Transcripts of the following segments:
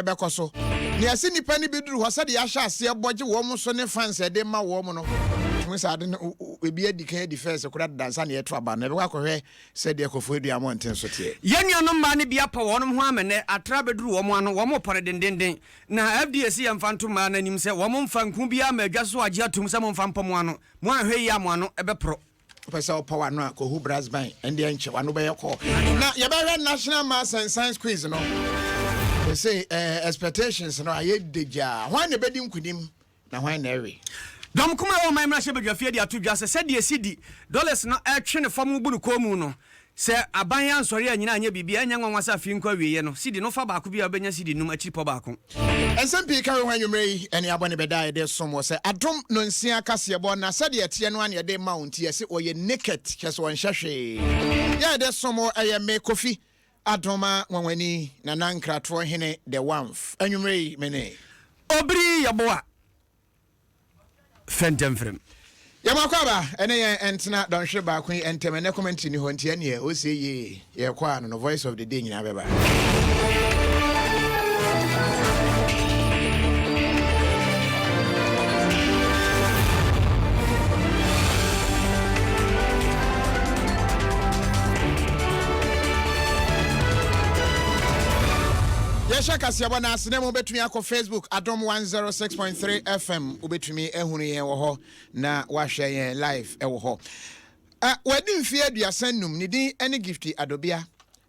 ɛbɛkɔ so. Nea ɛsɛ nnipa no bi duru hɔ sɛdeɛ yɛahyɛ aseɛ bɔ gye wɔn so ne fans a ɛde ma wɔn no. Tumi sɛ ade no ebi adi kan adi fɛs koraa deda ansa na yɛto aba no. Yɛbɛkɔ akɔhwɛ sɛdeɛ Koforidua mmɔnten so teɛ. Yɛn nuanom mmaa no bi apɔ wɔn ho ama nnɛ, atra abɛduru wɔn ano, wɔrepɔ no dendeenden. Na FDA se yɛmfa nto mmaa no anim sɛ wɔmfa nku biara mma adwa so agye atom sɛ momfa mpɔ mo ano. Moanhwɛ yie a mo ano bɛporɔ. Wopɛ sɛ wopɔ w'ano a, kɔhu brass band, ɛndeɛ nkyɛ w'ano bɛyɛ kɔɔ. Na yɛbɛhwɛ National Maths and Science Quiz no. Sesei eh, expectations no ayɛ degyaa. Hwan na ɛbɛdi nkunim na hwan na ɛwe? Dɔm kuma a ɛwɔ ɔman mmarahyɛbadwafie de ato dwa sɛ sɛdeɛ sidi, dollars, no retwe ne fam rebu no kɔn mu no, sɛ aban yi ansɔre annyina anyɛ biribi a, ɛnyɛ nwanwa sɛ afe yi nkɔ awieeɛ no, sidi no fa baako biara bɛnya sidi nnum akyiripɔ baako. Nsɛm pii ka wei ho anwummerɛ yi ɛne abɔ ne bɛda a yɛde som wɔ sɛ Adom Nonsia kaseɛbɔ na sɛdeɛ ɛteɛ no ara na yɛde rema wo nti yɛse ɔyɛ naked kyerɛ sɛ ɔnhyɛ hwee. Yɛ yɛde som wo ɛyɛ me Kofi Adoma Nwanwani Nana Nkratoɔ Hene the Wamf anwummerɛ yi me ne. Obiri Yeboah. Fɛntɛmfrɛm. Yɛn akwaaba ɛne yɛn ɛntena dɔnhwere baako yi ɛntɛm ɛnɛ commentary ni hɔ nti ɛneɛ ɔsie yie yɛkɔ a no no voice of the day nyinaa bɛba. Yɛhyɛ kaseɛbɔ no ase na mmom wobɛtumi akɔ Facebook Adom 106.3 FM wobɛtumi ahunu yɛn wɔ hɔ na wahwɛ yɛn live wɔ hɔ. Uh, wadi mfeɛ 35, ne din ne Gifty Adobia.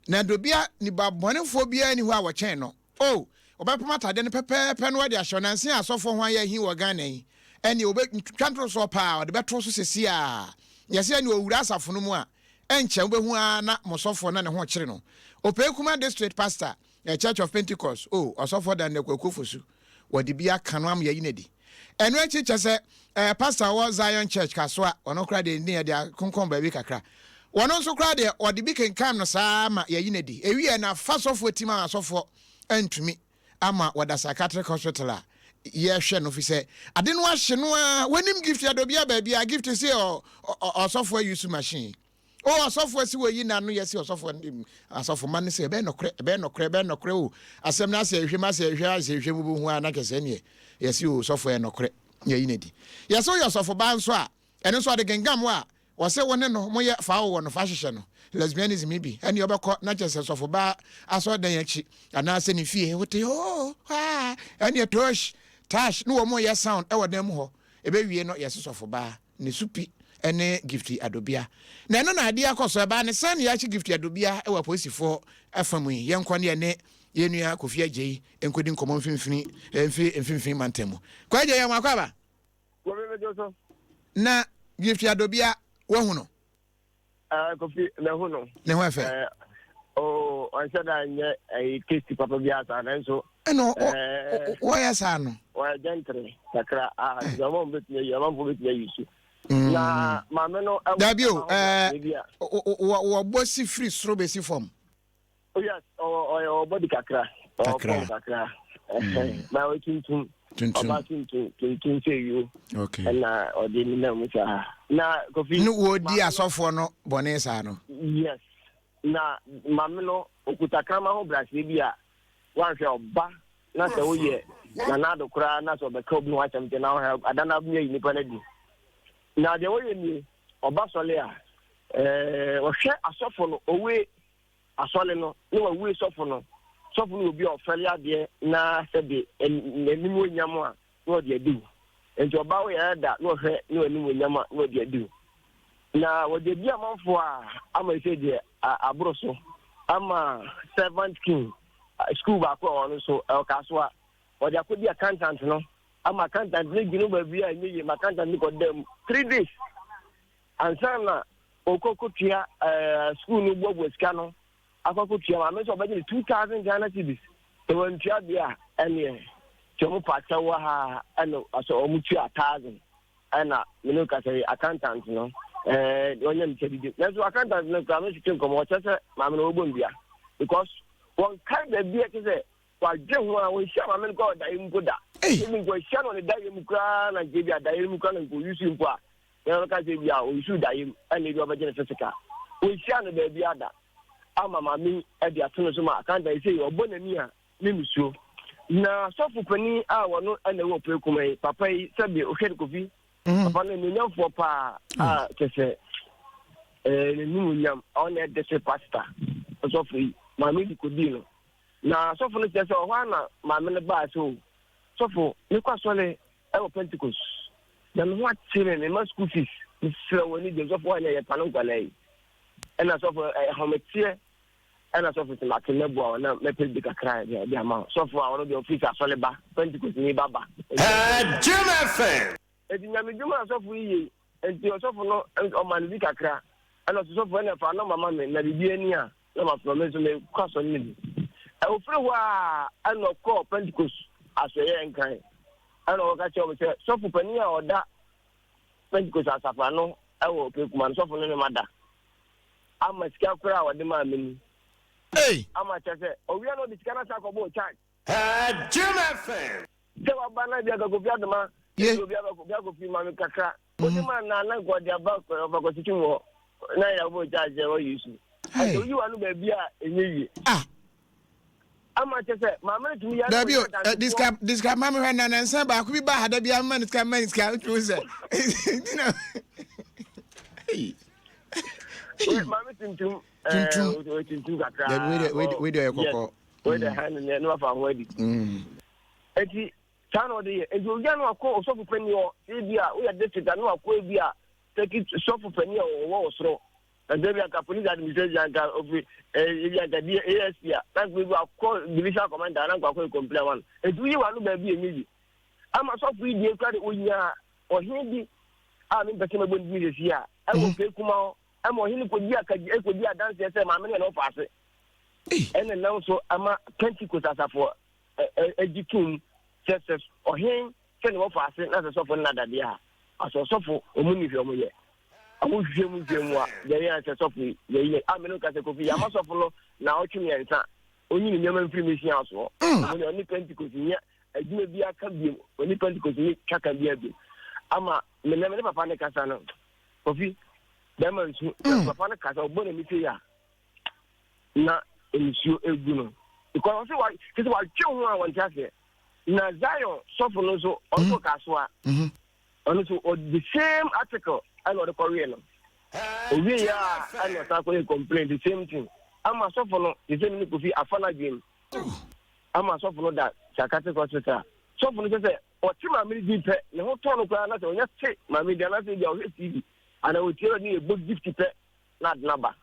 Na Adobia nipa bɔnefoɔ biara ni hɔ a wɔkyɛn no. Oh, wɔbɛpam atadeɛ no pɛpɛɛpɛ no wɔde ahyɛ nanse a asɔfoɔ ho ayɛ ahi wɔ Ghana yi. Ɛne wɔbɛtwa ntorosoɔ paa wɔde bɛto so sɛsi a yɛsɛ ɛne ɔwura asafo no mu a ɛnkyɛ wobɛhu ara na mo sɔfoɔ na ne ho kyere no. Opekuma District Pastor Church of Pentecost, oh, Ɔsɔfoɔ Daniel Kwaku Ofosu, wɔde bi aka no ama yɛayi no adi. Ɛno akyi kyɛ sɛ eh, pastor wɔ Zion Church Kasoa, ɔno koraa deɛ ne yɛde akonkɔn baabi kakra. Wɔno nso koraa deɛ wɔde bi kenkan no saa ma yɛayi no adi. Ewiɛ na fa sɔfoɔ tim a asɔfoɔ antumi ama wɔda psychiatric hospital a yɛhwɛ no fi sɛ ade no ahye no a wɔnim gift adobia baabi a gift se ɔsɔfoɔ ayusu machine. O ɔsɔfo asi wɔ yi na no yɛsi ɔsɔfo asɔfo ma no sɛ ɛbɛyɛ nɔkorɛ ɛbɛyɛ nɔkorɛ ɛbɛyɛ nɔkorɛ o asɛm no asɛ ɛhwɛ mu asɛ ɛhwɛ asɛ ɛhwɛ mu bɛhu a na kyɛ sɛ neɛ yɛsi o sɔfo ɛyɛ nɔkorɛ na yɛyi no adi yɛsɛ woyɛ ɔsɔfo baa nso a ɛno nso ɔde gengam wo a wɔsɛ wo ne no moyɛ fa wowɔ no fa hyehyɛ no lesbianism bi ɛne ɔbɛkɔ na kyɛ sɛ sɔfo baa asɔredan akyi anaasɛ ne fie wote o aa ɛneɛ tosh tash ne wɔn yɛ sound ɛwɔ dan mu hɔ ɛbɛwie no yɛsɛ sɔfo baa Ne so pi ne Gifty Adobia. Na ɛno na adeɛ akɔ so. Ɛbaa ne sɛn na yɛakye Gifty Adobia wɔ apolisifoɔ fa mu yi? Yɛnkɔ ne yɛne yɛn nua Kofi Adjei nkɔdi nkɔmmɔ mfimfini mfiri mfimfini mantam mu. Kɔ Adjei, yɛn wakɔ aba? Kofi megye so. Na Gifty Adobia, woahu no? Uh, Kofi, mahu no. Ne ho ɛfɛ. Uh, oh, ɔnhyɛ da nyɛ ɛyi tasty papa bi asa nanso. Ɛna wɔyɛ saa no. Wɔyɛ gentry kakra a nti ɔmo betumi ayi ɔmo betumi ayi su. Na maame no. Dabi o ɛɛ wɔbɔ si firi soro besi fam. Oh yes, ɔyɛ ɔwɔ body kakra. Ɔwɔ fɔm kakra. Mm. Na ɔyɛ tuntum. Tuntum. Ɔba tuntum tuntum sɛ yuo. Okay. Ɛna ɔde nenam mu saa. Na Kofi. No wɔdi asɔfoɔ no bɔne saa no. Yes. Na maame no okuta kraman ho braseɛ bi a wanhwɛ ɔba na sɛ woyɛ nana ado koraa na sɛ ɔbɛka obi ho asɛm kyɛ na ɔhɛ adana bi ayi nipa no adi. Na deɛ wɔyɛ nie ɔba sɔle a ɛɛ ɔhwɛ asɔfo no owe Asɔre no na wawue sɔfo no. Sɔfo no yɛ obi a ɔfɛre adeɛ na sɛbe n'animuonyam a na ɔde adi wo. Nti ɔba wo yɛ da na ɔhwɛ ne w'animuonyam a na ɔde adi wo. Na wɔde adi amanfoɔ a ama ɛsɛ deɛ aboro so ama servant king school baako a ɔno nso ɛwɔ Kasoa wɔde akɔdi accountant no ama accountant no gyina baabi a ɛnyɛ yie ma accountant no kɔda mu 3 days Ansa na ɔrekɔ akɔtua ɛɛ sukuu no buabua sika no akɔ akɔtua maame nso ɔbɛgye no 2000 Ghana cedis sɛ wantua deɛ a ɛneɛ nti ɔmo pa kyɛw wɔ ha ɛna asɛ ɔmo tua 1000 ɛna mene kasa yi accountant no ɛɛ ɔnyɛ ne kyɛ didi nanso accountant no kura me twetwe nkɔmɔ ɔkyɛ sɛ maame no ɔbɔ ndua because wɔn kae baabi a kyɛ sɛ wadwe ho a wɔnhyia maame no kɔ ɔdaeɛ mu mpo da ebi nko ahyia no ne daeɛ mu koraa na nka ebi adaeɛ mu koraa na nka oyusu mpo a na ɔka sɛ bi a ɔnsu daeɛ mu ɛna ebi ɔbɛgye ne physical wɔnhyia no baabi ada ama maame yi de ato no so ma akanta yi sɛ ɔbɔ n'ani a ne nisuo. Na sɔfo panin a wɔno na ɛwɔ ɔpɛ kuma yi, papa yi, sɛbi ohwɛ no Kofi, papa no anuonyamfoɔ paa a kyɛ sɛ ɛɛ n'animuonyam, ɔno na ɛde se pastor sɔfo yi, maame bi kɔdii no. Na sɔfo no kyerɛ sɛ ɔhɔ a na maame no baa sɛ o, sɔfo, mekɔ asɔre ɛwɔ Pentecost, na me ho ate me, mema school fees, mesrɛ wɔ ani gyem, sɔfo anyɛ yɛ pa no nkwadaa yi. Ɛna sɔfo ɛhometeɛ Ɛna sɔfo sɛ mate mɛboa wo na mɛpɛ bi kakra de de ama wo. Sɔfo a ɔno deɛ ɔfiri sɛ asɔre ba, Pentecost ni ba ba. Jim FM. Enti nyame dwuma a sɔfo yi yei, enti ɔsɔfo no ɔma no bi kakra. Ɛna ɔsɛ sɔfo ɛna fa nɔmba ma me na biribi ani a na mafrɛ me nso mekɔ asɔre no bi. Ɛwofiri hɔ a ɛna ɔkɔɔ Pentecost asɔeɛ Nkran. Ɛna ɔka kyerɛ wɔn sɛ sɔfo panin a ɔda Pentecost asafo ano ɛwɔ Opeikuma no sɔfo no ne ma da. Ama sika koraa a ɔde maa me ni. Ei! Ama kyerɛ sɛ owia na ɔde sika no asan akɔbɔ charge. Jim FM. Sɛ waba na ebi anka Kofi Adoma. Ye. Ebi obi aba Kofi Akofi ma me kakra. Ɔde maa na na nka ɔde aba ɔfa kɔsitwi mu hɔ. Na yɛ abɔ charge sɛ wɔyi su. Hey. Ɛsɛ oyi wa no baabi a ɛnyɛ yie. Ah. Ama kyerɛ sɛ maame no tumi yɛ. Dabi o, eh, describe describe maame hwɛ na nansa baako bi ba ha da bi ama ne sika ama ne sika otumi sɛ. Ntina. Hey. Maame tuntum. Tuntum. Eh, tuntum kakra. Dabi wei de wei de ɔyɛ kɔkɔɔ. Wei de ha ne ne wafa ho adi. Eti saa na ɔde yɛ. Eti owia no akɔ osɔfo panyin hɔ. Ebi a woyɛ district a no akɔ ebi a circuit sɔfo panyin a ɔwɔ wɔ soro. Ɛsɛ bi anka police administration anka ofi ebi anka DASP a na nka ebi akɔ division commander na nka akɔ complain ama no. Eti woyi w'ano baabi a ɛnyɛ yie. Ama sɔfo yi deɛ kura de onyaa ɔhene bi a mempɛ sɛ mɛbɔ ne din sɛsi a ɛwɔ kee kuma hɔ ɛma ɔhene kɔdi akagye ɛkɔdi adanseɛ sɛ maame no yɛ ne ɔfa ase. Ɛna nam so ama Pentecost asafo agye tom sɛ sɛ ɔhen sɛ ne wɔfa ase na sɛ sɔfo no nadadeɛ a asɛ ɔsɔfo ɔmu ni hwɛ ɔmo yɛ ɔmo hwehwɛ mu hwɛ mu a deɛ yɛ sɛ sɔfo yɛ yɛ a mene ka sɛ Kofi yɛama sɔfo no na ɔtwe mmiɛnsa ɔnyi ne nneɛma mfiri mission house hɔ ɔmo ne ɔne Pentecost nyɛ adwuma bi aka biom ɔne Pentecost ne twaka bi abiom ama mene mene papa ne kasa no Kofi bɛrima nsu papa no kasa ɔbɔ n'ani sɛ yɛ a na nsuo egu no because ɔsɛ wa kese watwe ho a wɔnte aseɛ na Zion sɔfo no nso ɔno nso kasoa ɔno nso the same article ɛna ɔde kɔwie no owie yɛ a ɛna ɔsan kɔyɛ complain the same thing ama sɔfo no the same ne Kofi afa n'adwene ama sɔfo no da psychiatric hospital sɔfo no kyɛ sɛ ɔte maame no din pɛ ne ho tɔ no koraa na sɛ ɔnyɛ te maame din anaasɛ ebi a ɔhwɛ TV anaa ɔtie ne yɛ bɔ gift pɛ na ade no aba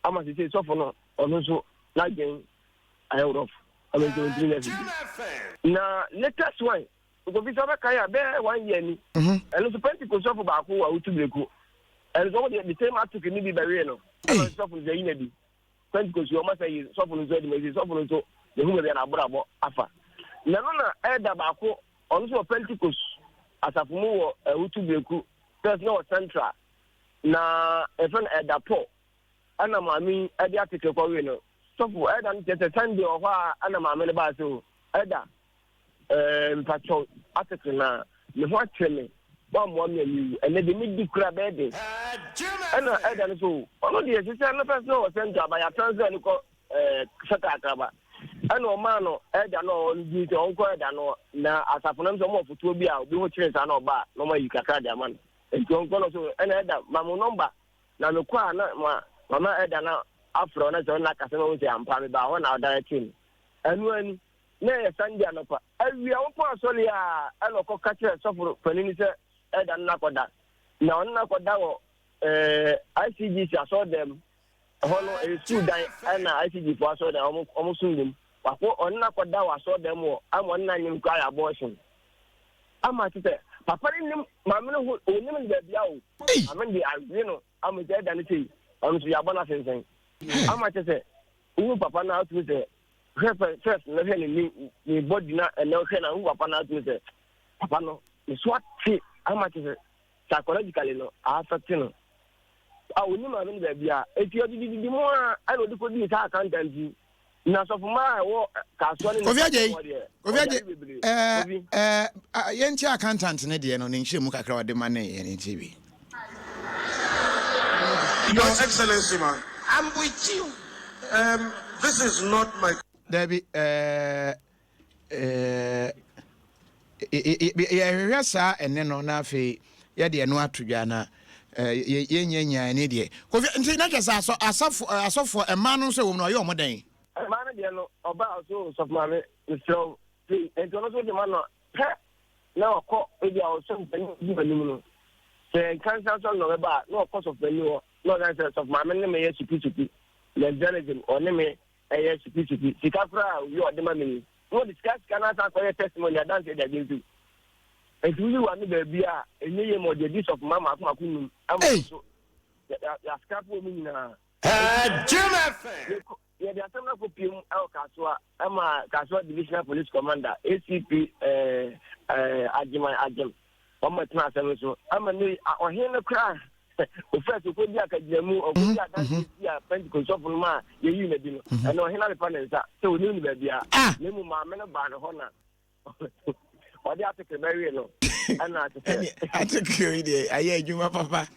ama sese sɔfo no ɔno nso n'adwen ayɛ rough ama nti ɔntumi nyɛ hwee na latest one nkofi sɛ ɔbɛka yɛ a bɛyɛ one year ni ɛno nso Pentecost sɔfo baako wɔ awutu breku ɛno nso wɔde the same article ni bi bɛwee no ɛna sɔfo no sɛ yi na bi Pentecost yi ɔma sɛ yi sɔfo no nso adi ma yi sɔfo no nso yɛhu baabi a n'abrabɔ afa na no na ɛda baako ɔno nso wɔ Pentecost asafo mu wɔ awutu breku first na wɔ central Na yɛfrɛ no Elder Paul ɛna maame yi ɛde ateke kɔwee no sɔfo elder no kyerɛ sɛ Sunday wɔ hɔ a ɛna maame no baa sɛ o elder ɛɛ mpakyɛw ateke na me ho akyerɛ me wammoa me a mewu ɛnɛ deɛ medi kura bɛyɛ den ɛna elder no so ɔno deɛ sisi no fɛs no wɔ central ba yɛatransfer no kɔ ɛɛ sɛta akraba ɛna ɔmaa no elder no ɔno di sɛ ɔnkɔ elder no na asafo no sɛ ɔmo ɔfotuo bi a obi ho kyerɛ saa na ɔba a na ɔmo ayi kakra de ama no Nti ɔnkɔ no so ɛna ɛda ma mo nɔmba na mekɔ a na ma mama ɛda na afrɛ na sɛ ɔna akasa na ɔhu sɛ ampa mebaa hɔ na ɔda ɛte no ɛno ani na ɛyɛ Sunday anɔpa awia wɔpɔ asɔre a ɛna ɔkɔ ka kyerɛ sɔfo panin sɛ ɛda no nakɔda na ɔno nakɔda wɔ ɛɛ ICGC asɔre ɛhɔ no ɛyɛ sukuu dan ɛna ICG fo asɔre dan ɔmo ɔmo som wom wakɔ ɔno nakɔda wɔ asɔre dan mu hɔ ama ɔno nanyem koraa yɛ abortion ama te sɛ papa no nim maame no ho onim no baabi a o maame no de awe no ama sɛ ɛda no sei ɔno nso yɛabɔ no asensɛn ama kyɛ sɛ wohu papa no atumi sɛ hwɛ fɛ first na hwɛ ne ne ne body na ɛnɛ hwɛ na wohu papa no atumi sɛ papa no ne so ate ama kyɛ sɛ psychologically no affect no a onim maame no baabi a eti ɔde didi mu a ɛna ɔde kɔdii saa accountant yi na sɔfo maa ɛwɔ kasoa ne Kofi Adjei Kofi Adjei ɛɛ ɛɛ yɛn ti accountant ne deɛ no ne nkyɛn mu kakra ɔde ma ne yɛn ne ti bi. Your Excellency, ma. I'm with you. This is not my. Dabi ɛɛ. Yɛhwehwɛ saa ɛnne no na afei yɛde ɛno ato dwa na yɛnyɛ nyaa ne deɛ. Kofi, nti na kyɛ sɛ asafo asɔfoɔ mmaa no nso ɛwɔ mu no ɔyɛ wɔn dɛn? Mmaa no deɛ no ɔbaa ɔso sɔfo maame mesrɛ wo sei nti ɔno nso de ma no pɛ na ɔkɔ ebi a ɔsɔfo panin di anim no sɛ nkansa sɔre na ɔbɛba a na ɔkɔ sɔfo panin hɔ na ɔsan sɛ sɔfo maame ne me yɛ supi supi lesbianism ɔne me ɛyɛ supi supi sika koraa a obi a ɔde ma me yi na ɔde sika sika no asan akɔyɛ testimony adanse de agye nso nti woyi wa no baabi a ɛnyɛ yie ma ɔde adi sɔfo ma mako mako num ama so yɛaskrapo mu nyinaa. Jim FM. Yɛde asɛm no akɔpie mu wɔ Kasoa ma Kasoa Divisional Police Commander ACP Agyeman Agyem wɔn bɛtena asɛm no so ama ne ɔhene no koraa ofɛ so kɔdi akagyinamu ɔkɔdi adanseɛ bi a Pentecost sɔfo no ma yɛyii no adi no ɛna ɔhene apepa ne nsa sɛ ɔnim no baabiara na mmom maame no baa ne hɔ na ɔde atekere bɛwee no ɛna atekere atekere yi deɛ ayɛ adwuma papa.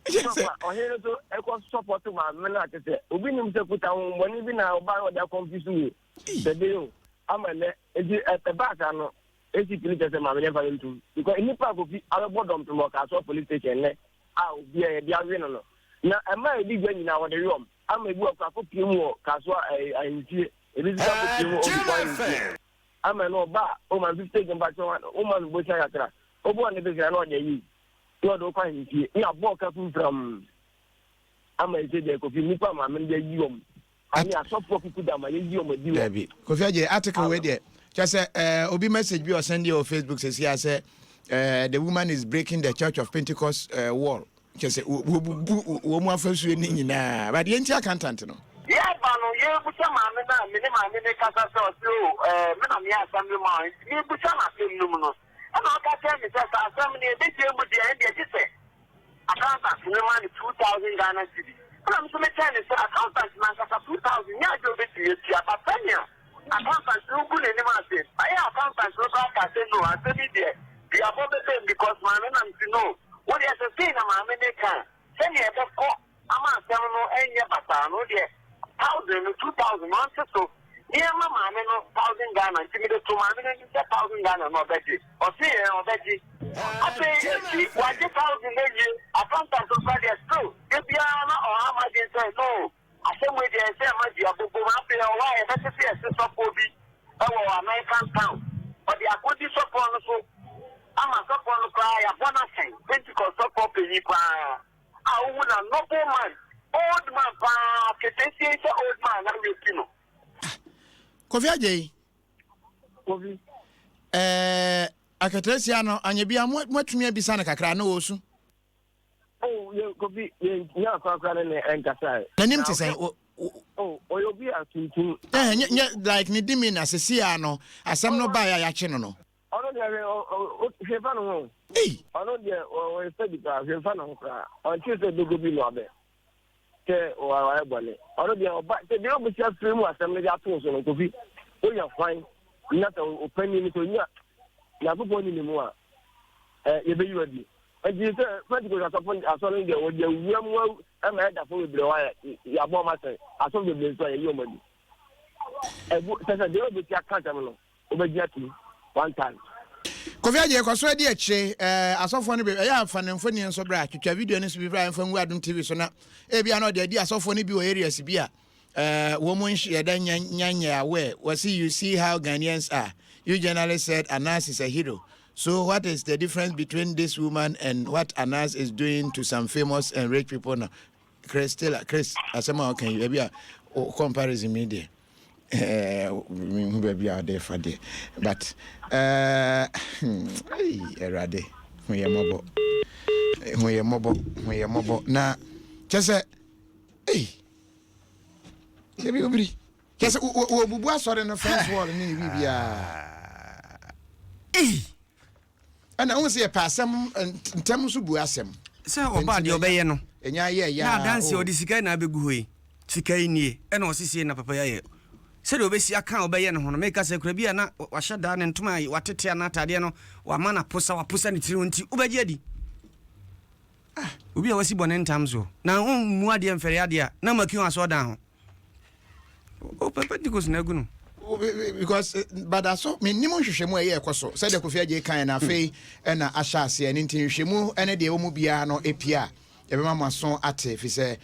Papa ɔhene no so ɛkɔ sɔpɔto maame no ate sɛ obi nim sɛ kuta ahombɔne bi na ɔba na ɔde akɔmfi so wo sɛ de o ama nnɛ nti ɛbaa saa no ACP no kyerɛ sɛ maame no mfa no ntom because nnipa akofi abɛbɔ dɔmpem wɔ Kasoa police station nnɛ a obi a yɛde awe no no na ɛma ɛdi dwa nyinaa wɔde we wɔm ama ebi wɔ kɔ akɔpie mu wɔ Kasoa ahemfie ebi nso akɔpie mu wɔ Obikɔ ahemfie ama no ɔba a ɔma no 50 mpakyɛ ɔma no bosia kakra ɔbɔ ne bosia na ɔde ayi na ɔde wokɔ ahemfie ne abɔ ɔka fimfram ama ɛsɛ deɛ Kofi nnipa maame no de ayi wɔm ane asɔfoɔ kuku da ma yɛyi wɔm adi wɔ. Dabi Kofi Agye article wei deɛ kyɛ sɛ eh, obi message bi ɔsɛn deɛ wɔ Facebook sɛsi a sɛ eh, the woman is breaking the Church of Pentecost eh, wall kyɛ sɛ wɔbubu wɔn mu afasuo ne nyinaa but yɛnti accountant no. Yɛreba no, yɛrebusa maame no a me ne maame no rekasa sɛ ɔse o ɛɛ me na meyɛ assembly man nti merebusa no asɛm no mu no ɛna ɔka kyerɛ me sɛ sɛ asɛm no yɛbɛgyae mu deɛ ɛndeɛ gye sɛ accountant no ma no 2000 Ghana cedi ɛna me nso mekyerɛ no sɛ accountant no ankasa 2000 nyɛ adeɛ a ɔbɛtumi atua but sɛnea accountant no gu n'anim ase ayɛ accountant no koraa kaa sɛ no asɛm yi deɛ duabɔ bɛbɛ mu because maame nam si no wo deɛ sɛ sei na maame ne ka sɛnea ɛbɛkɔ ama asɛm no nyɛ basaa no deɛ thousand no 2000 no ɔnte so nneɛma maame no 1000 Ghana nti mede to maame no anim sɛ 1000 Ghana no ɔbɛgye ɔse yɛn ɔbɛgye afei akyi wagye 1000 no awie accountant no kora deɛ still da biara na ɔha ma gye sɛ no asɛm wei deɛ ɛsɛ ɛma dua bobom afei ɔwɔ a yɛbɛte sɛ yɛse sɔfoɔ bi ɛwɔ American town ɔde akɔdi sɔfoɔ no so ama sɔfoɔ no koraa yɛabɔ no asɛn Pentecost sɔfoɔ panyin paa a wohu na noble man old man paa ketesie sɛ old man na wɛpi no. Kofi Agye. Kofi. Ɛɛ akataasia no anya bi a moatumi abisa no kakra na ɔresu. Oh, yɛ Kofi yɛ nya akwarakora ne ne ɛnkasa. N'anim te sɛn? Oh, ɔyɛ obi a tuntum. Ɛɛ nyɛ nyɛ like ne dimi na sisi a no asɛm no baa yɛ a yɛakye no no. Ɔno deɛ hwɛ hwɛ fa ne ho. Ɔno deɛ ɔyɛ sɛbi paa hwɛ fa ne ho koraa ɔnte sɛ dogo bi na ɔbɛ sɛ wayɛ bɔne ɔno deɛ ɔba sɛ deɛ ɔbɛsi afiri mu asɛm no de ato so no Kofi woyɛ hwan na sɛ ɔpanyin no sɛ onya Nyankopɔn ni ne mu a ɛ yɛbɛyi wadi nti sɛ Pentecost asɔfo asɔre no deɛ wɔde awura mu ɛma ɛdafo bebree wɔ ayɛ yɛabɔ ɔma sɛ asɔfo bebree nso a yɛyi ɔma di ɛbu sɛ sɛ deɛ ɔbɛsi aka asɛm no wobɛgye atum one time. Kofi Adjei kɔ so adi akyire eh, asɔfoɔ no bi ɛyɛ afa ne mfoni nso bra twitwa video no nso bi bra ɛmfa ngu Adom TV so na ebia na ɔde adi asɔfoɔ no bi wɔ areas bi a eh, wɔn mu nhyɛ da nya nya nyɛ aware. Wɔsi you see how Ghanaians are. You journalist said Anas is a hero. So what is the difference between this woman and what Anas is doing to some famous and rich people now? Chris Taylor, Chris, asɛm a ɔka yi, baabi a comparison mi deɛ. Mehu baabi a ɔde fa deɛ but Awurade hu yɛ mmɔbɔ hu yɛ mmɔbɔ hu yɛ mmɔbɔ na kyɛ sɛ ei ebi obiri kyɛ sɛ wɔbubu asɔre no fence wall ne ne biribiara ei ɛna wohu sɛ yɛpɛ asɛm ntɛm nso bu asɛm. Sɛ ɔbaa deɛ ɔbɛyɛ no ɛnya yɛ ya na adanse ɔde sika na abɛgu hɔ yi sika yi nie ɛna ɔse sie na papa yi ayɛ sɛdeɛ ɔbɛsi aka a ɔbɛyɛ ne ho no meka sɛ kura bi a na wahyɛ daa ne ntoma a watete ana ataadeɛ no wama no aposa waposa ne tiri ho nti wobɛgye adi ah obi a wasi bɔne ntam so na ɔmmu adeɛ mfɛre adeɛ a na maki ho asɔɔdan ho ɔpɛ Pentecost na agu no. Because badaso mennim nhwehwɛmu a ɛyɛ ɛkɔ so sɛdeɛ Kofi Adjei kaeɛ no, afei ɛna ahyɛ aseɛ no nti nhwehwɛmu ne deɛ ɛwɔ mu biara no ɛpie a yɛbɛma mo aso ate, ɛfiri sɛ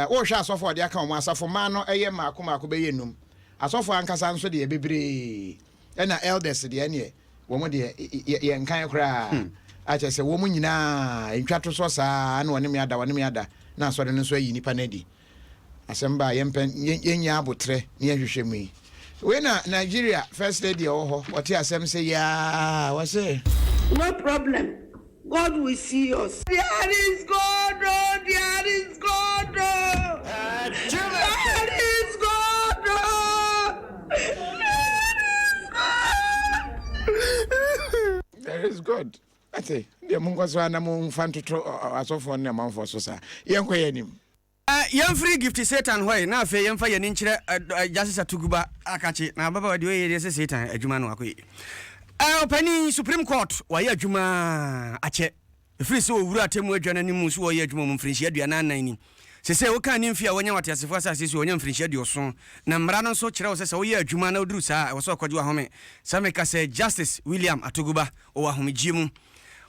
wohwɛ asɔfo a wɔde aka wɔn asafo mmaa no ɛyɛ mmaako mmaako bɛyɛ nnum, asɔfo ankasa nso deɛ bebree, ɛna elders deɛ ɛneɛ wɔn deɛ yɛnkan koraa, akyɛ sɛ wɔn nyinaa ntwa to soɔ saa na wɔne me ada, wɔne me ada, na asɔre no nso ayi nipa no adi. Asɛm ba a yɛmpɛ yɛnnya aboterɛ na yɛnhwehwɛ mu yi. Wei na Nigeria first lady a ɔwɔ hɔ ɔte asɛm sɛ yi aa ɔse. No problem, God will see us. There is God oh, there is God oh, there is God oh, there is God. There is God. Ate deɛ monkɔ so a na momfa ntoto asɔfoɔ ne amanfoɔ so saa. Yɛnkɔ yɛn anim. Yɛmfiri Gifty Satan hɔ yi na afei yɛmfa yɛn ani nkyerɛ Justice Atuguba Akakye na ababaawa deɛ ɔyɛ deɛ sɛ Satan adwuma no akɔ yi. Ɔpanin Supreme Court wayɛ adwuma akyɛ ɛfiri sɛ ɔwura atemmu adwa no anim so wɔyɛ adwuma mu mfirinhyia 44 ni. Sɛ woka ne mfie a wɔanya wɔ ateasefoɔ asase so wɔnya mfirinhyia 70, na mmara no nso kyerɛ wo sɛ sɛ woyɛ adwuma na woduru saa a ɛwɔ sɛ ɔkɔgye wahome. Sɛ meka sɛ Justice William Atuguba ɔwɔ ahomegyeɛ mu.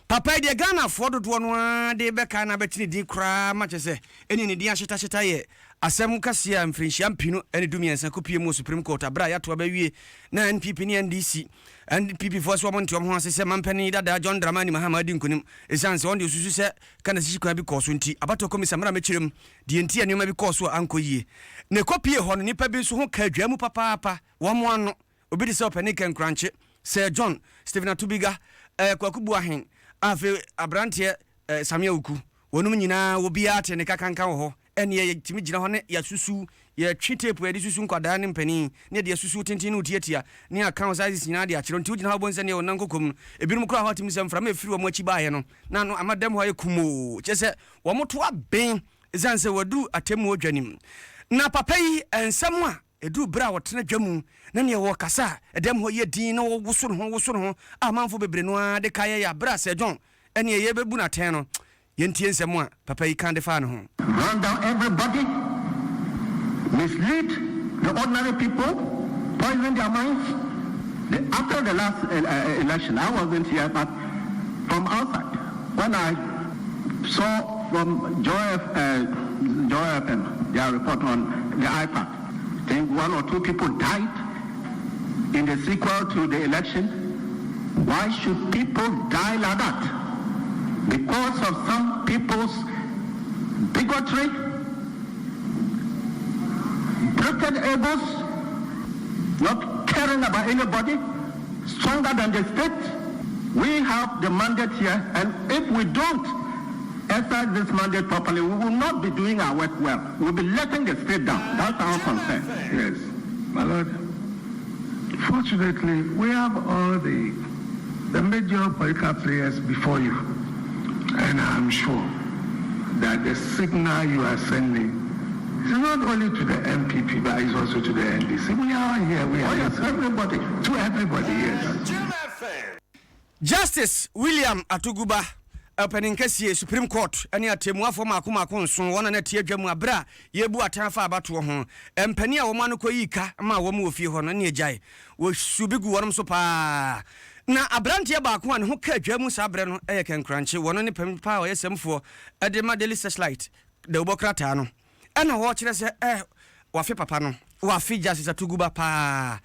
Papa yi deɛ Ghanafoɔ dodoɔ no ara de bɛkae no abɛte ne din koraa ma kyerɛ sɛ ɛne ne din ahyetahyeta yɛ asɛm kɛseɛ a mfirinhyia 2013 kɔpue mu wɔ Supreme Court aberɛ a yɛato aba awie na NPP ne NDC NPP foɔ sɛ wɔn nte wɔn ho ase sɛ mampanin dadaa John Dramani Mahama adi nkonim ɛsiane sɛ wɔn deɛ wɔsusu sɛ Ghana sisi kwan bi kɔɔ so nti abatoɔ kɔmisa mmra mɛkyerɛ mu deɛ nti a nneɛma bi kɔɔ so a ankɔ yie na ɛkɔpue hɔ no nnipa bi nso ho kaa dwa mu papaapa wɔn ano. Obi te sɛ Ɔpanin Ken Korankye, Sir John, Stephen Atubiga, eh, Kwaku Boahen, a afei aberanteɛ eh, Sammy Awuku, wɔnom nyinaa obiara te ne kakanka wɔ hɔ. Ɛnneɛ yɛtumi gyina hɔ ne yɛasusu, yɛtwe tape a yɛde susu nkwadaa ne mpanin, ne yɛde asusu tenten ne otiatia, ne aka wo sizes nyinaa de akyerɛ wo. Nti wogyina hɔ wobɛhu sɛ neɛ wo nan kɔkɔ mu no, ebinom koraa hɔ atumi sɛ mframa a ɛfiri wɔn akyi baeɛ no, na ano ama dɛm hɔ ayɛ kumoo, kyerɛ sɛ wɔto aben ɛsiane sɛ wɔaduru atemmuo dwa no mu. Na papa yi, nsɛm a Ɛduru berɛ a ɔtena dwa mu na neɛ ɔrekasa a, ɛdɛm hɔ yɛ dinn na ɔwoso ne ho woso ne ho a amanfoɔ bebree no ara de kaeɛ yɛ berɛ a Sir John ɛneɛ yɛrebɛbu no atɛn no. Yɛntie nsɛm a papa yi ka de faa ne ho. Run down everybody, mislead the ordinary people, poison their minds. The, after the last election, I wasn't here, but from outside, when I saw from Joy, Joy FM, their report on the iPad, I think one or two people died in the sequel to the election. Why should people die like that? Because of some people's bigotry, broken egos, not caring about anybody, stronger than the state. We have the mandate here, and if we don't exercise this mandate properly, we will not be doing our work well. We'll be letting the state down. That's our concern. Yes. My Lord, fortunately, we have all the major political players before you. And I'm sure that the signal you are sending is not only to the NPP, but it's also to the NDC. We are here. We are Oh, yes, everybody. To everybody, yes. Justice William Atuguba, ɔpanin kɛseɛ Supreme Court ne atemmuafoɔ mmaako mmaako nson wɔn na na ɛte adwa mu aberɛ a yɛrebu atɛn afa abatoɔ ho. Mpanin a wɔn ano kɔyii ka maa wɔn wɔ fie hɔ no ne agyae. Wɔsuu bi guu wɔnom so paa. Na aberanteɛ baako a ne ho kaa dwa mu saa berɛ no yɛ Ken Korankye. Wɔno ne panin paa a ɔyɛ sɛmfoɔ de ma Daily Searchlight dawubɔ krataa no. Ɛna wɔkyerɛ sɛ eh, wafe papa no, wafe Justice Atuguba paa.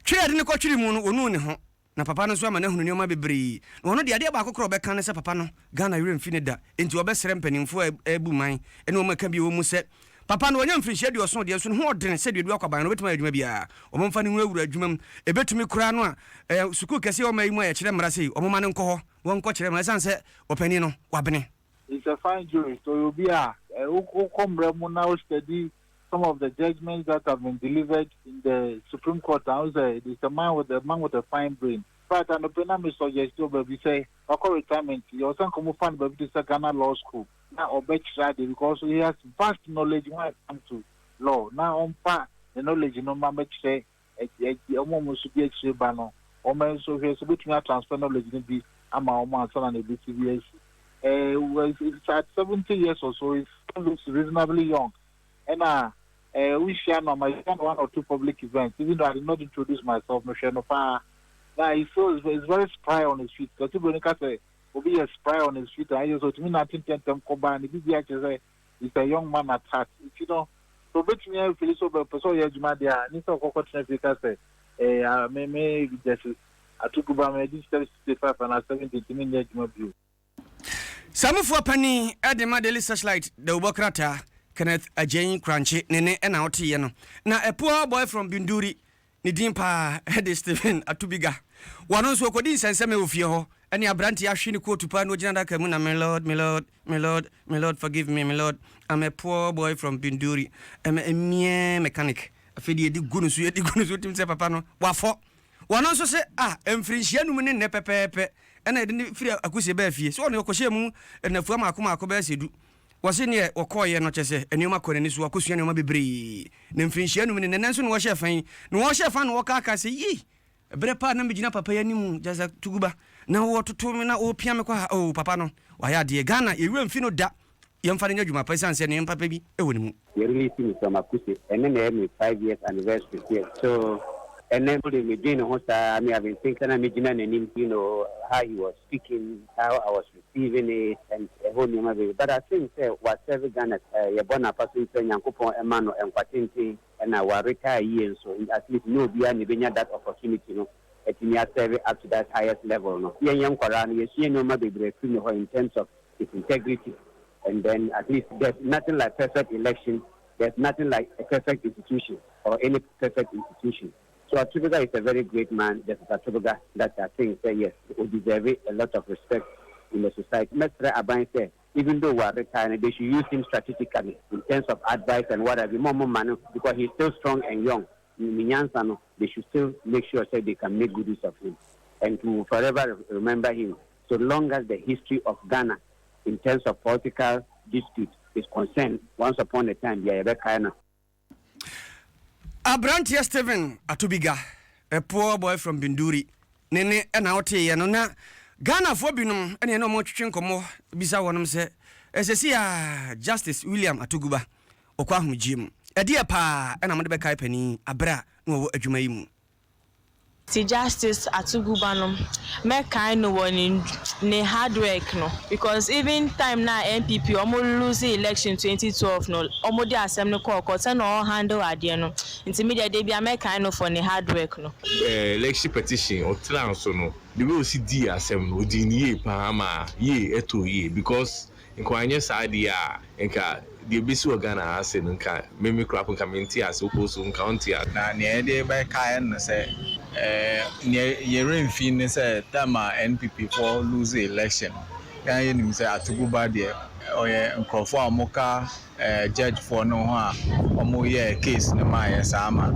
Twere a yɛde no kɔtwere mu no, ɔnuu ne ho. Na papa no nso ama no ahunu nneɛma bebree. Na ɔno deɛ adeɛ baako koraa a ɔbɛka ne sɛ papa no, Ghana werɛ mfi no da. Enti ɔbɛsrɛ mpanimfoɔ a ɛrebu man ne wɔn a ɛka bi wɔ mu sɛ, papa no wanya mfirinhyia 70 deɛ nso ne ho ɔdene sɛ duadua akwaban no, ɔbɛtumi ayɛ adwuma biara. Wɔmfa no nwurawura adwuma mu. Ɛbɛtumi koraa no a, ɛɛ, sukuu kɛseɛ wɔ ɔman yi mu a yɛkyerɛ mmara sei, wɔmma no nkɔ hɔ na wɔnkɔkyerɛ mmara ɛsiane sɛ ɔpanin no, wabene. He's a fine jurist, ɔyɛ obi a wokɔ mmara mu na wo study some of the judgments that have been delivered in the Supreme Court a, wohu sɛ he's a man with a fine brain. In fact, anɔpɛ na me suggest wɔ baabi sɛ wakɔ retirement yi, ɔsɛ nka ɔmo fa no baabi te sɛ Ghana Law School na ɔbɛkyerɛ adeɛ because he has vast knowledge when it comes to law, na ɔmfa ne knowledge no ma mɛkyerɛ ɔmo a ɔmo nso di akyire ba no, ɔmo nso hwɛ sɛ obetumi atransfer knowledge no bi ama ɔmo ansa na ne bi ti bi asi. Well, it's at 70 years or so, he looks reasonably young. Ɛna Wohyia no a, mahyia no one or two public events, even though I did not introduce myself, mehwɛ no paa. Na he's so he's very spry on his feet. Kwasi Broni ka sɛ obi yɛ spry on his feet a, ɛyɛ sɛ otumi nante ntɛmntɛm kɔ ba, ne biribiara kyerɛ sɛ he's a young man at heart. Nti no, sɛ obetumi afili sɛ ɔbɛpɛ sɛ ɔyɛ adwuma deɛ a, ne sɛ ɔkɔkɔtena fie ka sɛ, eh, ah, me me Justice Atuguba, madi 65 anaa 70 nti menyɛ adwuma bio. Samufoɔ panin de ma Daily Searchlight dawubɔ krataa, Kenneth Adjei Korankye ne nne na woteeɛ no. Na a poor boy from Binduri, ne din paa de Stephen Atubiga. Wɔno nso ɔkɔdi nsɛnsɛmɛ wɔ fie hɔ ne aberanteɛ ahwe ne kootu paa na ɔgyina adaka mu na Me Lord, me Lord, me Lord, me Lord forgive me, me Lord, I'm a poor boy from Binduri, I'm a mere mechanic. Afei deɛ yɛde gu no so, yɛde gu no so, wotim sɛ papa no wafɔ. Wɔno nso se, Ah, mfirinhyia num ne nnɛ pɛpɛɛpɛ na yɛde no firi Akusie baa fie. So ɔno ɔkɔhyɛɛ mu nnafua mmaako mmaako bɛyɛ sɛ du. Wɔse neɛ wɔkɔeɛ no kyerɛ sɛ nneɛma kɔ n'ani so, wakɔsua nneɛma bebree. Na mfirinhyia num ne nnɛ nanso na wɔhyɛɛ fa yi. Na wɔhyɛɛ fa na wɔkaakaa sɛ, Yii! Berɛ pa a na megyina papa yi anim, kyerɛ sɛ Tuguba, na wɔtoto me na wɔpia me kɔ ha. Oh, papa no, wayɛ adeɛ. Ghana, yɛn werɛ mfi no da. Yɛmfa no nyɛ adwuma pa esiane sɛ nneɛma papa bi wɔ ne mu. Yɛ release me from Akuse ɛnɛ na ɛyɛ me 5 years anniversary here, so ɛnɛ mo de me dwen ne ho saa. Me have been thinking na me gyina n'anim, how he was speaking, how I was receiving it and ɛhɔ nneɛma bebree, but I think sɛ wa serve Ghana. Yɛbɔ n'afa so sɛ Nyankopɔn ɛma no nkwa tenten ɛna wa retire yie nso. At least nyɛ obiara na ebenya that opportunity no ɛtumi aserve up to that highest level no. Yɛn yɛn nkwaraa no, yɛsua nneɛma bebree firi ne hɔ in terms of his integrity, and then at least there's nothing like perfect election, there's nothing like a perfect institution or any perfect institution. So Atubiga is a very great man, Justice Atubiga, that I think say yes, he deserve a lot of respect in the society. Mr. Aban say, even though we are retired, they should use him strategically in terms of advice and whatever. More, more money, because he's still strong and young. Minyansa, they should still make sure say they can make good use of him. And to forever remember him, so long as the history of Ghana in terms of political dispute is concerned, once upon a time, yeah, kind. Aberanteɛ Stephen Atubiga, a poor boy from Binduri, ne ne ɛna woteeɛ no. Na Ghanafoɔ binom ɛne ɛne ɔmo twetwe nkɔmmɔ bisa wɔnom sɛ ɛsɛ si a Justice William Atuguba ɔkɔ ahomegye mu, ɛdeɛ paa ɛna mode bɛkae panin aberɛ a na wɔwɔ adwuma yi mu? Ti Justice Atuguba no, mɛkae no wɔ ne hard work no, because even time na NPP ɔmo lose election 2012 no, ɔmo de asɛm no kɔɔ court sɛ na ɔɔ handle adeɛ no. Nti mi deɛ, de bi a mɛkae no for ne hard work no. Election petition ɔtena so no, the way osi di asɛm no, odi ne yie paa ma yie ɛtɔ yie, because nka wanyɛ saa deɛ a, nka deɛ ebesi wɔ Ghana ha se no, nka mímí kura nka mi nte ase, wokɔ so nka ɔnte ase. Na nea yɛde bɛkae no sɛ nea yɛremfi ne sɛ time a NPP foɔ lose election, yɛn yɛnim sɛ Atuguba deɛ, ɔyɛ nkurɔfoɔ a wɔka judge foɔ no ho a wɔyɛ case no ma yɛ saa ma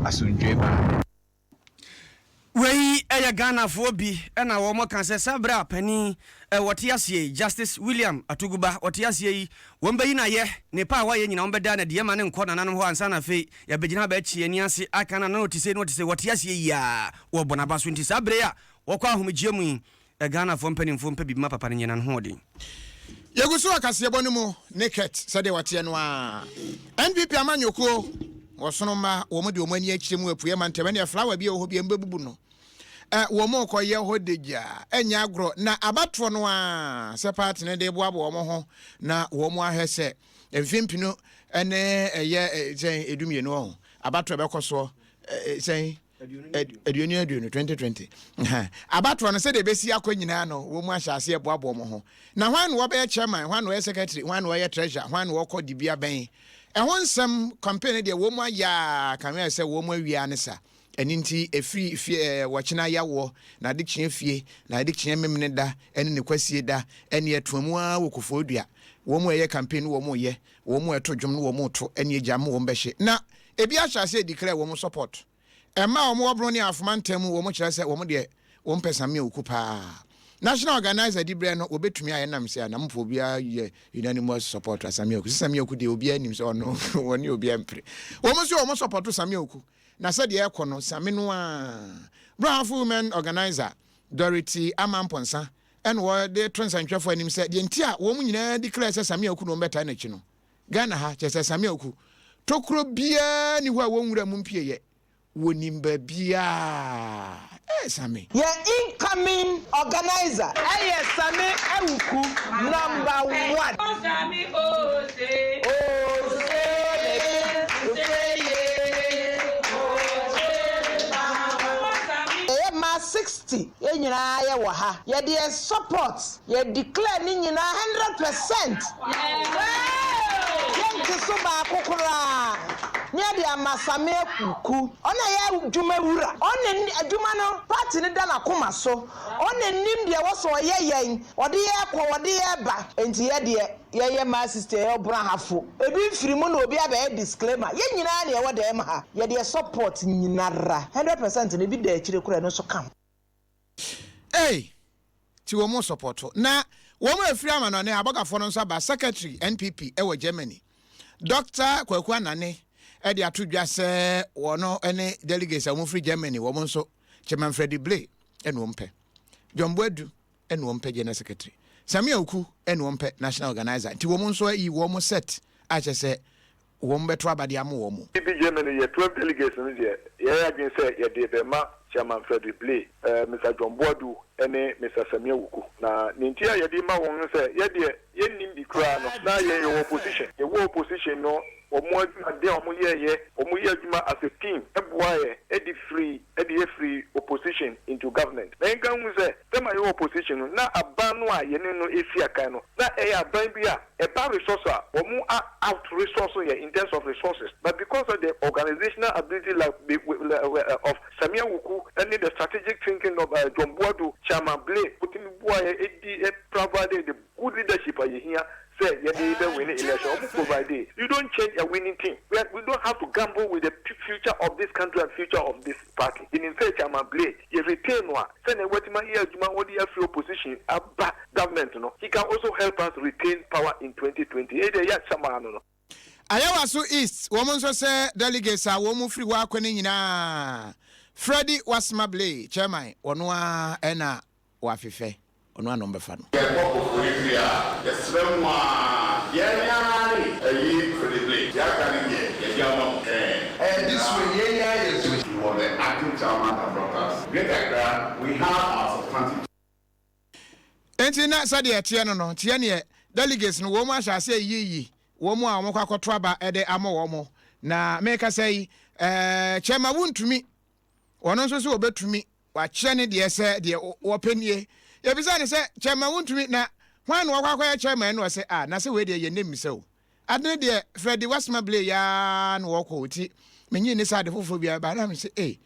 asomdwe ba. Wei ɛyɛ Ghanafoɔ bi ɛna wɔn ka sɛ saa berɛ a panin wɔte aseɛ yi, Justice William Atuguba wɔte aseɛ yi, wɔn bɛyi no ayɛ ne pa a wɔayɛ nyina, wɔn bɛda na deɛ ma ne nkɔ nananom hɔ ansa na afei yɛbɛgyina bɛakyi ani ase aka na na ɔte sɛ na ɔte sɛ wɔte aseɛ yi a wɔbɔ n'aba so. Nti saa berɛ a wɔkɔ ahomegyeɛ mu yi, Ghanafoɔ mpanimfoɔ mpɛ biribi ma papa no nyɛ na ne ho ɔden. Yɛgu so akaseɛbɔ no mu ne ket sɛdeɛ wɔteɛ no a NPP amanyɔkuo wɔsono mma wɔn de wɔn ani akyerɛ mu apueɛ ma ntɛm ɛne flower bi a ɛwɔ hɔ bi a mbɛbubu no wɔn kɔyɛ hɔ de gya ɛnyɛ agorɔ. Na abatoɔ no a sɛ party no de boaboa wɔn ho na wɔn ahwɛ sɛ mfimfini ɛne ɛyɛ sɛn 12 ɔho abatoɔ ɛbɛkɔ soɔ sɛn 2020, 2020 abatoɔ no, sɛdeɛ ɛbɛsi akɔ nyinaa no, wɔn mu ahyɛ aseɛ boaboa wɔn ho na hwan na wɔbɛyɛ chairman, hwan na wɔyɛ secretary, hwan na wɔyɛ treasurer, hwan na wɔkɔ dibea bɛn. Ɛho nsɛm campaign deɛ wɔn mu ayɛ a kame sɛ wɔn mu awia ne sa. Ɛno nti ɛfiri fie wɔkyena yawoɔ na ade kyeɛ fie na ade kyeɛ memene da ɛne ne kwasie da ɛne ɛtoa mu ara wɔ Kofoɔ Dua. Wɔn mu ɛyɛ campaign no, wɔn mu yɛ, wɔn mu ɛto dwom no, wɔn mu to ɛne agya mu wɔn bɛhye na ebi ahyɛ aseɛ declare wɔn support. Ɛma wɔn wɔ Bono ne Afoma ntam mu, wɔn kyerɛ sɛ wɔn deɛ wɔn pɛ Sammi Awuku paa. National organizer di berɛ no wɔbɛtumi ayɛ nam sɛ anamfo obiara yɛ unanimous support a Sammi Awuku sɛ Sammi Awuku deɛ, obiara nim sɛ ɔno wɔne obiara mpere. Wɔn nso wɔn support Sammi Awuku na sɛdeɛ ɛkɔ no Sammi no a Brahafo women organizer Dorothy Amamponsa ɛna wɔde to nsɛntwerɛfoɔ anim sɛ deɛ nti a wɔn nyinaa declare sɛ Sammi Awuku na wɔn bɛtaa n'akyi no, Ghana ha kyerɛ sɛ Sammi Awuku Tokuro biara nni hɔ a wɔn nwura mu mpieeɛ. Wɔnim baabiara. Ee, Same. Yɛn incoming organiser yɛ Same Awuku number one. Yɛyɛ mmaa 60 yɛn nyinaa yɛ wɔ ha yɛde yɛn support yɛ declare ne nyinaa 100% yɛnte so baako koraa ne yɛde ama Same Awuku ɔno na ɛyɛ adwuma wura ɔno na adwuma no party no da n'akoma so ɔno na nim deɛ ɛwɔ sɛ ɔyɛ yɛn ɔde yɛn kɔ ɔde yɛn ba nti yɛ deɛ Yɛyɛ my sister yɛyɛ ɔbrahafo ebi mfiri mu na obi abɛyɛ disclaimer yɛn nyinaa na yɛwɔ dɛm ha yɛde yɛ support nyinara 100% no ebi da akyire koraa ɛno nso ka ho. Ei! Ti wɔn sɔpɔto. Na wɔn a ɛfiri amanɔne abɔgafoɔ no nso aba, Secretary NPP wɔ Germany, Dɔkta Kwaku Anane de ato dwa sɛ wɔn ne delegates a wɔfiri Germany wɔn nso Chairman Freddie Blay na wɔn pɛ. John Boadu ɛna wɔn pɛ general secretary Samia Oku ɛna wɔn pɛ national organizer nti wɔn nso ayi wɔn set a kyerɛ sɛ wɔn bɛto aba de ama wɔn. CB Germany yɛ 12 delegates no deɛ yɛyɛ adwene sɛ yɛde rebɛma Chairman Frederick Blay, Mister John Boadu ne Mister Samia Wuku. Na nea nti a yɛde rema wɔn ne sɛ yɛdeɛ yɛnnim bi koraa no na yɛn yɛwɔ opposition. Yɛwɔ opposition no wɔn adwumaden a wɔyɛeɛ, wɔyɛ adwuma as a team boaeɛ de firii de yɛ firii opposition into government. Na yɛnka nhu sɛ Sɛ ma yɛwɔ opposition no na aban no a yɛne no resi akan no na ɛyɛ aban bi a ɛba resource a wɔn a out resource yɛn in terms of resources but because of the organisational ability like of Samia Wuku ne the strategic thinking of John Boadu, Chairman Blay otumi boa yɛn di provide the good leadership a yɛhia sɛ yɛde bɛ winne election wɔn provide you don't change a winning team we we don't have to gamble with the future of this country and future of this party yɛnim sɛ Chairman Blay yɛ retain no a sɛnea watumi ayɛ adwuma wɔde afiri opposition aba government no he can also help us retain power in 2020 eyi deɛ yɛ asɛm ano no. Ayawaso East wɔn nso sɛ delegates a wɔn firi hɔ akɔ no nyinaa Freddie Wasma Blay chairman ɔno ara na Wafefɛ, ɔno ara na ɔmbɛfa no. Yɛkɔ Koforidua a, yɛsrɛ mo aa, yɛn ara ne ayi Fredibly, deɛ aka no deɛ yɛde ama mo ɛɛ. Ɛɛ this way, yɛn ara yɛ so. He was the acting chairman that brought us Great Accra, we have our substantive. Enti na sɛdeɛ ɛteɛ no no, nti ɛneɛ delegates no wɔn ahyɛ aseɛ reyiyi wɔn a wɔkɔ akɔto aba de ama wɔn. Na merekasa yi, ɛɛ Chairman Wontumi, ɔno nso sɛ ɔbɛtumi Wakyerɛ ne deɛ sɛ deɛ wɔpɛ nie. Yɛbisaa no sɛ, Chairman wontumi, na hwan na wakɔ akɔyɛ chairman no? Ɔse, ah, na sɛ wei deɛ yɛnnim sɛ o. Ade no deɛ Freddie Wasma Blay yi ara na wɔkɔ o, nti mennye nni sɛ ade foforɔ biara bɛba. Na mese, ei.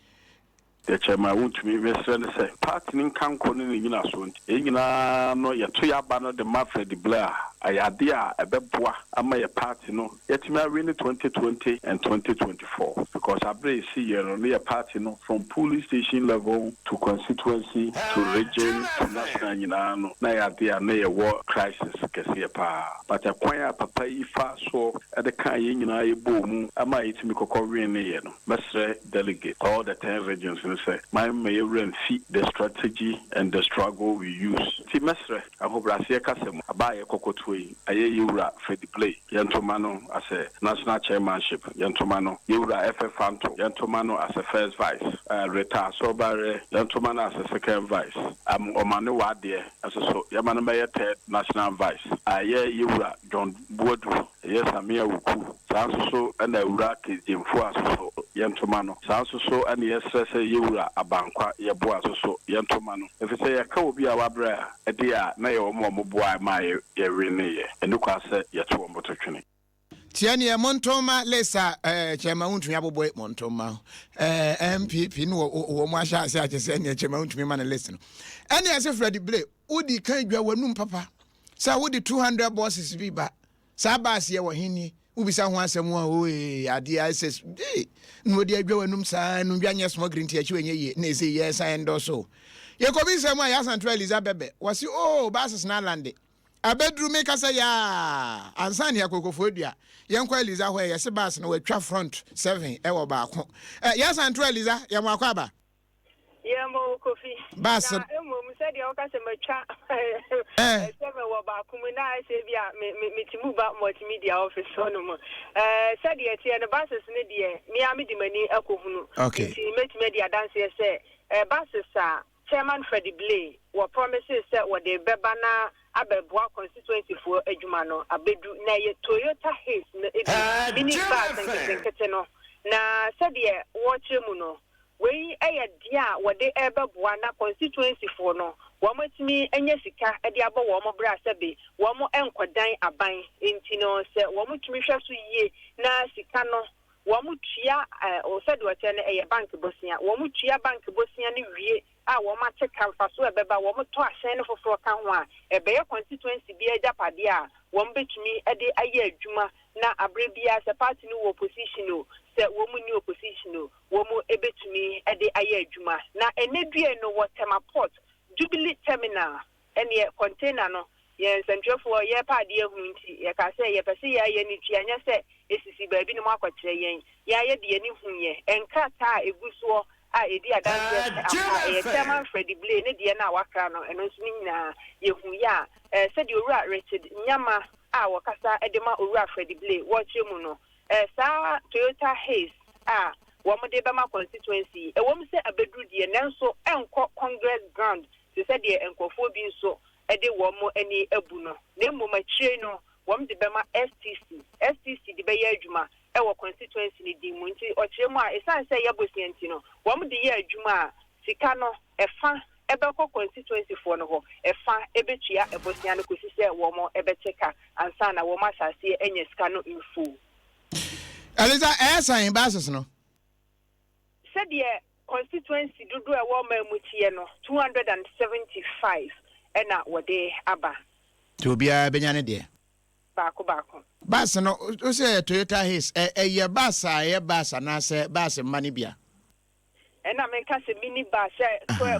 Deɛ Chairman wontumi, mesrɛ ne sɛ, party no nkankɔ ne ne nyinasoɔ nti, yɛn nyinaa no yɛto yɛn aba no de ma Freddie Blay a, ɛyɛ adeɛ a ɛbɛboa ama yɛn party no Yɛtumi awini 2020 and 2024 because abere a esi yɛ no ne yɛ party no from polling station level to constituency to region to national nyinaa no na ɛyɛ adeɛ a na yɛwɔ crisis kɛseɛ paa but ɛkwan a papa yi faa soɔ de kaa yɛn nyinaa yɛbɔɔ mu maa yɛtumi kɔkɔ wineeɛ no mɛsrɛ delegate all the ten regions no sɛ ma yɛmma yɛwerɛ mfi the strategy and the struggle we use nti mɛsrɛ Ahobrɛaseɛ kasa mu, aba a yɛkɔkɔtoɔ yi, ɛyɛ Yewura Freddie Blay, yɛnto ma no as a National Chairmanship, yɛnto ma no, Yewura Efe Fanto, yɛnto ma no as a First Vice, Rita Asorbarre, yɛnto ma no as a Second Vice, Ɔmane W'adeɛ nso so, yɛma no mmɛyɛ Third National Vice, ɛyɛ Yewura John Boadu, Ɛyɛ Sammy Awuku. Saa nso so na Awura Case Gyamfua nso so yɛnto ma no. Saa nso so na yɛsrɛ sɛ Yɛwura Abankwa Yɛboa nso so yɛnto ma no. Ɛfiri sɛ yɛka obi a wabrɛ a, ɛdeɛ a na yɛ wɔn a wɔboaeɛ maa yɛweneeɛ. Ɛnni kwan sɛ yɛto wɔn to twene. Tiɛ neɛ monto mma Lisa eh, Kyɛma wontumi abobɔe monto mma eh, MPP no wɔ wɔn ahyɛ ase akyɛ sɛ neɛ Kyɛma wontumi ma no list no ɛne ɛsɛ Freddie Blay wodi kan dwa w'anum papa sɛ wode 200 buses bi ba Saa bus yɛ wɔ he nie? Wobisa ho asɛm a ooee adeɛ ayɛ sɛ ee na wɔde adwa w'anum saa no dwa nyɛ smuggling nti akyi ɛnyɛ yie na ɛsɛ yɛ san endorse o. Yɛkɔbisa mu a Yɛasanto Eliza bɛbɛ wɔse oo buses no alande abɛduru meka sɛ yaa ansa ne yɛakɔ Koforidua yɛnkɔ Eliza hɔ ɛ yɛse bus no wɔatwa front seven ɛwɔ baako ɛ Yɛasanto Eliza yɛmo akɔ aba. Yɛmmɔ wo Kofi. Bus. Na mmom sɛdeɛ woka sɛ matwa sɛ mewɔ baako mu na ayɛ sɛ bi a me me mete mu ba multimedia office hɔ nom. Sɛdeɛ ɛteɛ no buses no deɛ me ara mede m'ani akɔhunu. Okay. Nti mɛtumi adi adanseɛ sɛ buses a Chairman Freddie Blay wɔ promises sɛ wɔde bɛba na abɛboa constituency foɔ adwuma no abɛdu na ɛyɛ Toyota Hiace no bi, mini bus nketenkete no. Na sɛdeɛ wɔkyerɛ mu no Wei yɛ deɛ a wɔde rebɛboa na constituency foɔ no wɔn atumi anya sika de abɔ wɔn bra sɛbe wɔn nkɔdan aban nti no sɛ wɔn tumi hwɛ so yie na sika no wɔn tua sɛdeɛ ɔkyerɛ no ɛyɛ bank bosea wɔn tua bank bosea no wie a wɔn ate ka mfasoɔ a ɛbɛba wɔn tɔ ahyɛn no foforɔ ka ho a ɛbɛyɛ constituency biara agyapadeɛ a wɔn bɛtumi de ayɛ adwuma na aberɛ biara sɛ party no wɔ opposition o sɛ wɔn nni opposition o wɔn bɛtumi de ayɛ adwuma. Na ɛnnɛ due no wɔ Tema Port, Jubilee Terminal, ɛneɛ container no, yɛn nsɛntwerɛfoɔ yɛrepɛ adeɛ ahunu nti yɛkaa sɛ yɛpɛ sɛ yɛn yɛn ani tua, nyɛ sɛ ɛsisi baabi na moakɔkyerɛ yɛn. Yɛn ara yɛde yɛn ani huiɛ. Nkrataa a ɛgu soɔ a ɛdi adanseɛ sɛ ampa ɛyɛ Chairman Freddie Blay ne deɛ no a wakra no, ɛno nso ne nyinaa yɛhuiɛ a, sɛdeɛ Owura Richard Nyama a wɔkasa de ma Owura Freddie Blay wɔrekyerɛ mu no, Saa Toyota Hiace a wɔde rebɛma constituency yi, ɛwom sɛ abɛduru deɛ, nanso ɛnkɔ Congress ground te sɛ deɛ nkurɔfoɔ bi nso de wɔn ani abu no, na mmom akyire no wɔde bɛma STC. STC de bɛyɛ adwuma wɔ constituency no din mu. Nti ɔkyerɛ mu a, ɛsiane sɛ ɛyɛ bosea nti no, wɔde yɛ adwuma a, sika no ɛfa bɛkɔ constituency foɔ no hɔ, ɛfa bɛtua bosea no kɔsi sɛ wɔbɛte ka ansa na wɔn ahyɛ aseɛ anya sika no mfuo. Elisa, ɛyɛ sɛn buses no? Sɛdeɛ constituency dodoɔ a ɛwɔ ɔman mu teɛ no, 275 na wɔde aba. Nti obiara bɛnya ne deɛ? Baako baako. Bus no, wo sɛ ɛyɛ Toyota Hiace, ɛyɛ bus a ɛyɛ bus anaasɛ bus mma no bi a? Ɛna meka sɛ mini ba sɛ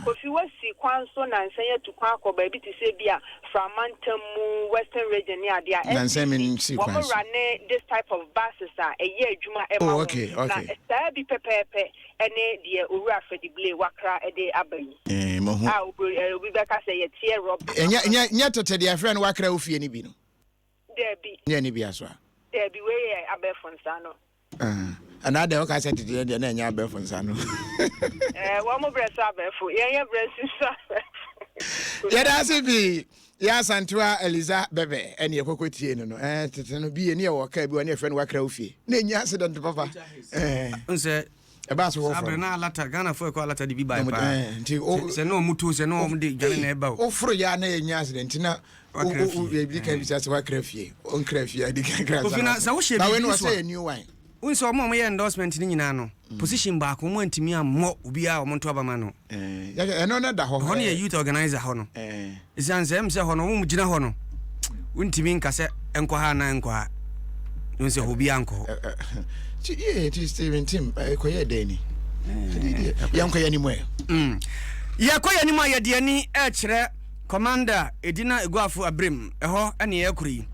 Kofi wasi kwan so nansa yi atu kwan akɔ baabi te sɛ bi a Fra mantam mu, Western region ne adeɛ a, STC wɔn runne this type of buses a ɛyɛ adwuma ɛma oh, wɔn. Okay, okay. Na saa bi pɛpɛɛpɛ ɛne deɛ Owura Freddie Blay wakra ɛde aba yi. Eh, mohu. A obi, eh, obi bɛka sɛ yɛteɛ rɔba. Ɛnyɛ, nyɛ, nyɛ tete deɛ ɛfrɛ no wakra wo fie no bi no. Daabi. Nyɛ ne bi aso a. Daabi, wei yɛ abɛɛfo nsa no. Anaa deɛ woka sɛ tete deɛ na ɛnyɛ abɛɛfo nsa no. Ɛɛ wɔn mo brɛ so abɛɛfo, yɛn yɛ brɛ so so abɛɛfo. Yɛda ase pii. Yɛ Asantewa Eliza Bɛbɛ ɛne ɛkɔkɔ tie no no. Ɛɛ tete no bi ɛne ɛwɔ kaa bi wɔ ne ɛfrɛ no wakra wo fie. Na ɛnyɛ accident papa. Ɛɛ. Nsɛ Ɛbaa so Saa foforɔ bere no. na alata Ghanafoɔ ɛkɔ alata de bi bae Na wɔde paa. ɛɛ nti o Sɛ sɛ na wɔn to sɛ na wɔn de dwane na ɛba o. Woforo yɛ a na ɛnyɛ accident nti na o Wakra o fie. o ebi kan Ɛɛ. bisa sɛ wakra fie ɔnkra fie adi kan kra Kofi nsa na na sɛ wohyɛ na wei biribi no nso ɔsɛ a yɛ new wine. wohu sɛ wɔn a wɔyɛ endorsement no nyinaa no position baako wɔn antumi ammɔ obiara a wɔn nto aba ma no. Ɛɛ yɛ ɛno no da hɔ. Ɛhɔ no yɛ Ɛɛ youth organizer hɔ no. ɛɛ. Esiane sɛ ɛm sɛ hɔ no wɔn gyina hɔ no wontumi nka sɛ ɛnkɔ ha anaa ɛnkɔ ha. Wohu sɛ hɔ obiara nkɔ hɔ. Ti yie ti Steven Tim ɛkɔyɛ dɛn ni? Yɛnkɔ yɛn anim ɛ. Yɛkɔ yɛn anim a yɛde ani ɛkyerɛ Commander Edina Eguafo Abirem ɛhɔ ɛne yɛrekɔ yi.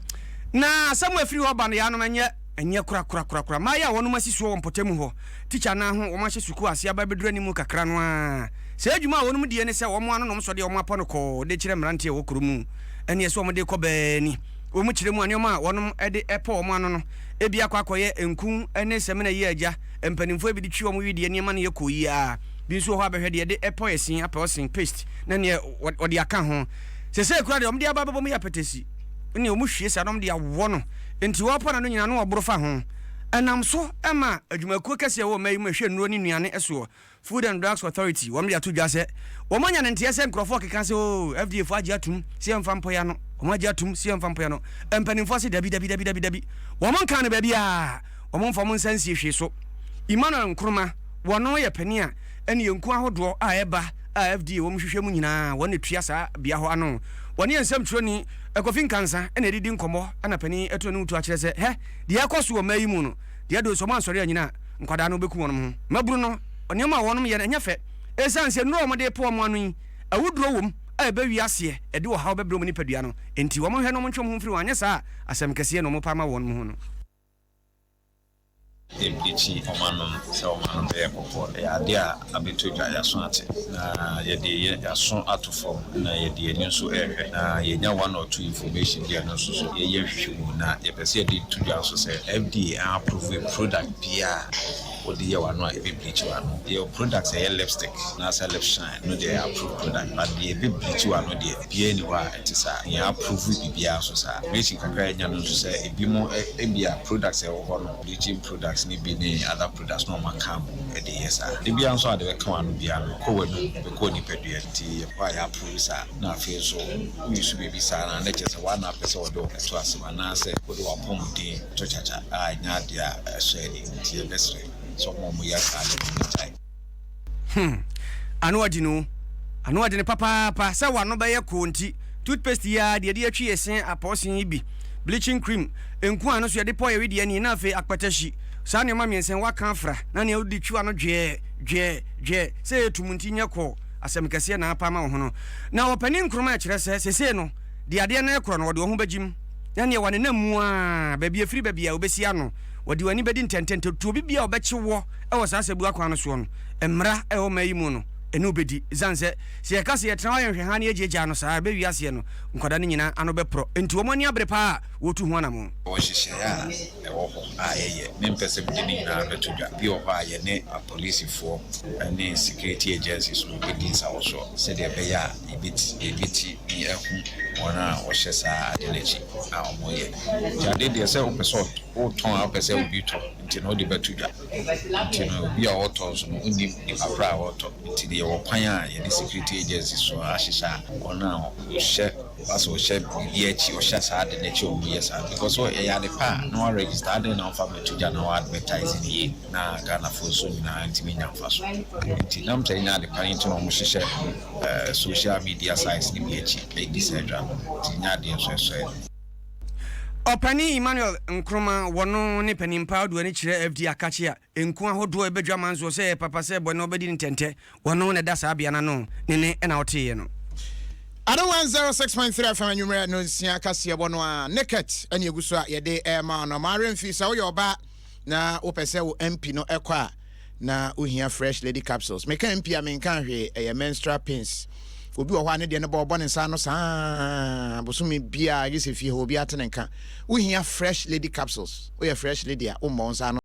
Na asɛm a ɛfiri hɔ ba no yɛanom ɛnyɛ ɛnyɛ korakorakorakora. Mmayewa a wɔnom asi soɔ wɔ mpɔtamu hɔ tikya no ho wɔn ahyɛ sukuu ase aba abɛduru anim kakra no ara. Saa adwuma a wɔnom die ne sɛ wɔn anonom sɔdeɛ wɔn apɔ no kɔɔ de kyerɛ mmeranteɛ wɔ kuro mu ɛneɛ sɛ wɔn de kɔ bɛɛ ni. Wɔn kyerɛ mu a nneɛma a wɔnom de pɔ wɔn ano no ebi akɔ akɔyɛ nku ne samina yi a agya mpanimfoɔ ebi de twi wɔn wedeɛ nneɛma no yɛ kɔɔ yi ara. Bi nso wɔ hɔ a bɛhwɛ deɛ yɛde pɔ ɛse, apɛ ɔsen, paste, ne neɛ wɔde aka ho. Sesei koraa deɛ wɔn de aba abɛbɔ mu yɛ apɛtɛsi ne wɔn hwie saa na wɔn de awɔ no. Enti wɔpɔ n'ano nyinaa na wɔboro fa ho. Ɛnam so ma adwumakuo kɛseɛ a ɛwɔ ɔman yi mu a ɛhwɛ nnuro ne nnuane soɔ, Food and Drugs Authority, wɔn de ato dwa sɛ wɔn anya ne nteɛ sɛ nkurɔfoɔ keka sɛ oo FDA foɔ agye atum sɛ yɛmfa mpɔ yɛ ano, wɔn agye atum sɛ yɛmfa mpɔ yɛ ano. Mpanimfoɔ se dabi dabi dabi dabi dabi, wɔn nkaa no baabiara, wɔn mfa wɔn nsa nsie hwee so. Emmanuel Nkrumah, wɔno yɛ panin a ɛne yɛn nku ahodoɔ a ɛba a FDA wɔn hwehwɛ mu nyinaa wɔn na ɛtua saa bea hɔ ano. Wɔne yɛn nsɛmtwerɛni Kofi Nkansah na ɛdidi nkɔmmɔ na panin yi atu n'anom tuo akyerɛ sɛ hɛ, deɛ ɛrekɔ so wɔ mmaa yi mu no, deɛ ɛdoo sɛ wɔn ansɔre anyina a, nkwadaa no bɛku wɔn ho. Mmabunu no, nneɛma a wɔnom yɛ no, ɛnyɛ fɛ. Ɛsiane sɛ nnuro a wɔde repo wɔn ano yi, awuduro wom a ɛbɛwie aseɛ, ɛde ɔhaw bɛbrɛ wɔn nipadua no. Enti wɔnhwɛ na wɔntwe wɔn ho mfiri ho, anyɛ saa a, asɛm kɛseɛ na wɔrepa ama wɔn ho no. Yɛbleachi wɔn ano no sɛ wɔn ano bɛyɛ kɔkɔɔ no, ɛyɛ adeɛ a abɛtɔ dwa, yɛaso ate, na yɛde yɛn aso ato fam na yɛde yɛn ani nso rehwɛ, na yɛnya one or two information bi a ɛno nso so yɛyɛ nhwehwɛmu, na yɛpɛ sɛ yɛde to dwa nso sɛ FDA an-approve product biara a wode yɛ w'ano a ɛbɛ bleach w'ano. Yɛwɔ products a ɛyɛ lipstick anaasɛ lip shine, ɛno deɛ ɛyɛ approved product, but deɛ ɛbɛ bleach w'ano deɛ, biara nni hɔ a ɛte saa. Yɛn approve biribiara nso saa. Information kakra a yɛanya no nso sɛ ebinom ebia products a ɛwɔ hɔ no, bleaching products no bi ne other products na wɔaka abom de yɛ saa. Da biara nso a ade bɛka w'ano biara no, ɛkɔ w'anum, ɛbɛkɔ wo nipadua mu. Nti yɛkɔ a yɛ approve saa. Na afei nso wo use biribi saa no a, na kyerɛ sɛ woa na wopɛ sɛ wode wo ho to asɛm anaasɛ wode w'apɔmuden to kyakya a ɛnyɛ adeɛ a ɛsɔ ani. Nti yɛbɛsrɛ sɛ wɔn a wɔyɛ saa ade no wɔngyae. Hmm, ano ɔden o. Ano ɔden papaapa. Sɛ w'ano bɛyɛ koo nti, toothpaste yi ara deɛ yɛde atwi yɛ se apɔɔsen yi bi, bleaching cream, nku a ɛno nso yɛde pɔ yɛn wedeɛ ani, na afei akpatahyi. Saa nneɛma mmiɛnsa yi woaka afra na nea wode twi w'ano dwɛɛ, dwɛɛ, dwɛɛ sɛ ɛyɛ tumm nti nyɛ kɔɔ. Asɛm kɛseɛ na apa ama wo ho no. Na ɔpanin Nkrumah kyerɛ sɛ seesei no, deɛ adeɛ no rekorɔ no, wɔde wɔn ho bɛgyim. Na neɛ wɔnenam mu ara, baabi ɛfiri baabi a wɔbɛsi ano, wɔde wɔn ani bɛdi ntɛntɛntɛ. To obi biara a ɔbɛkye woɔ wɔ saa asɛbua kwan no soɔ no, mmara a ɛwɔ ɔman yi mu no, ɛne wo bɛdi. Ɛsiane sɛ, sɛ yɛka sɛ yɛtena hɔ ayɛ nhwɛhaa na yɛgyaagyaa no saa a, ɛbɛwie aseɛ no, nkwadaa no nyinaa ano bɛporɔ. Enti wɔn ani abere pa ara a wɔretu ho anammɔn. Wɔ nhyehyɛeɛ a ɛwɔ hɔ a yɛyɛ, mempɛ sɛ mede ne nyinaa bɛto dwa. Bi wɔ hɔ a yɛne apolisifoɔ ne security agencies no di nsawɔsoɔ sɛdeɛ ɛbɛyɛ a yɛbɛtumi ahu wɔn a wɔhyɛ saa ade no akyi a wɔyɛ. Nti ade deɛ sɛ wopɛ sɛ wotɔn a wopɛ sɛ obi tɔ nti no wode bɛto dwa. Nti no obi a ɔretɔ nso no wonnim nipa korɔ a ɔretɔ. Nti no yɛwɔ kwan a yɛne security agencies so ahyehyɛ a wɔn a wɔhyɛ asɛ wɔhyɛ biribi akyi wɔhyɛ saa ade no akyi a wɔyɛ saa because ɛyɛ ade pa a na wa register adɛn na womfa mmɛto dwa na wo advertise no yie na Ghanafoɔ nso nyinaa ntumi nya mfaso. Nti nam sɛ ɛnyɛ ade pa no nti na wɔhyehyɛ social media sites no bi akyi di saa dwa no nti nyɛ adeɛ nso ɛsɔ ani. Ɔpanin Emmanuel Nkrumah wɔno ne panin paa ɔde w'ani kyerɛ FD Akakye a nku ahodoɔ ɛbɛdwa mansoɔ sɛ ɛyɛ papa sɛ bɔne ɔbɛdi no ntɛntɛ wɔno na ɛda saa bea no ano ne ne ɛna ɔteeɛ no. Adom 106.3 FM anwummerɛ no nsia kaseɛbɔ no a naked ɛne ɛgu so a yɛde ɛrema wo no. Ma werɛ mfi sɛ woyɛ ɔbaa na wopɛ sɛ wo MP no ɛkɔ a na wohia fresh lady capsules. Meka MP a menka hwee, ɛyɛ menstrual pains. Obi wɔ hɔ a ne deɛ no bɔ ɔbɔ ne nsa ano saa bosome biara gye sɛ fie hɔ obi ate ne nka. Wohia fresh lady capsules. Woyɛ fresh lady a wommɔ wo nsa ano.